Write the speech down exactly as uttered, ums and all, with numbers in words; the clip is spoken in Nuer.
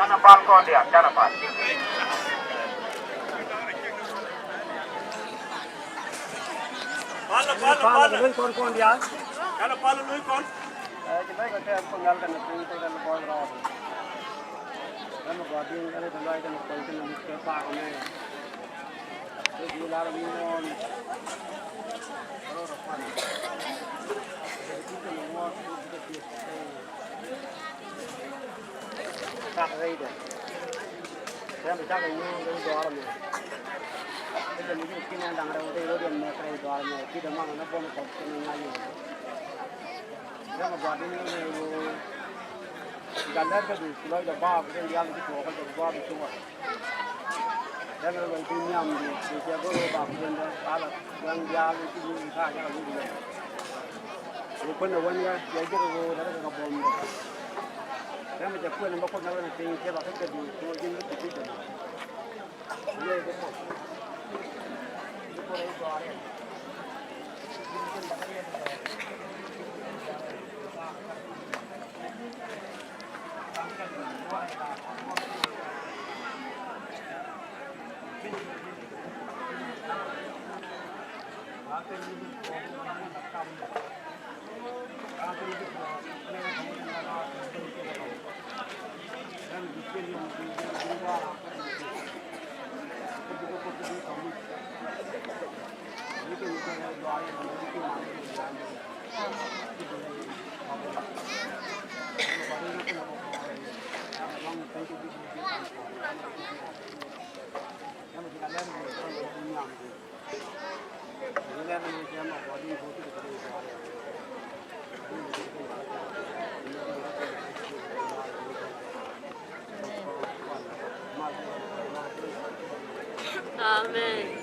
Canɛ pal kɔn diaal, canɛ pal. Pal, pal, pal. Luny kɔn kɔn diaal. Canɛ pal luny kɔn. Ɛ, ci bɛc kɛ kɛɛl kɔn diaal kɛnɛ piny kɛ kɛnɛ bɔl rɔɔd. Kɛnɛ gɔaa di̱n kɛnɛ kɛ lɔc kɛnɛ kɔn kɛnɛ lik kɛ paak mɛ. Kɛ ji̱ lar mi mɔɔn. Rɔɔd rɔ kɔn. Kɛ ji̱ kɛnɛ ŋuɔt kɛ ji̱ kɛ pieth. Cak rɛydɛ. Tɛm cak rɛy nööŋ rɛy dɔɔr mɛ. Kä jɛ mi ji̱ kin ɛn da̱ŋ rɛw rɛy rɔ̱diɛn mɛ kɛ rɛy dɔɔr mɛ. Ki̱t ɛmɔ mɛ buɔ̱m kɔp kɛn ɛ ŋa̱c yɛ. Tɛm ɛ gua̱a̱r di̱n rɛy rɛy ɣöö. Gal lɛr kä duc lɔcdɛ baap rɛy diaal ji̱ tuɔɔk kä jɛ baap i̱ cuɔɔk. Dɛn rɔ luɔc ti nhiam di, di cɛ go̱r wä ba kuɛndɛ, ba la gua̱n diaal ti wi̱i̱ ka, ca la wi̱i̱ lɛ. Wä kuɛn ɛ wän kä, cɛ jek rɔ rɔ rɛ kɛ buɔ̱m dɛ. Dɛn mi cɛ kuɛn bä kuoth na wän piny, cɛ ba kä kɛ di, kɛ wä ji̱n kä ti ti dɛ. Yɛ kɛ kuoth. Di kuoth rɔ gɔ̱a̱r yɛ. Amen.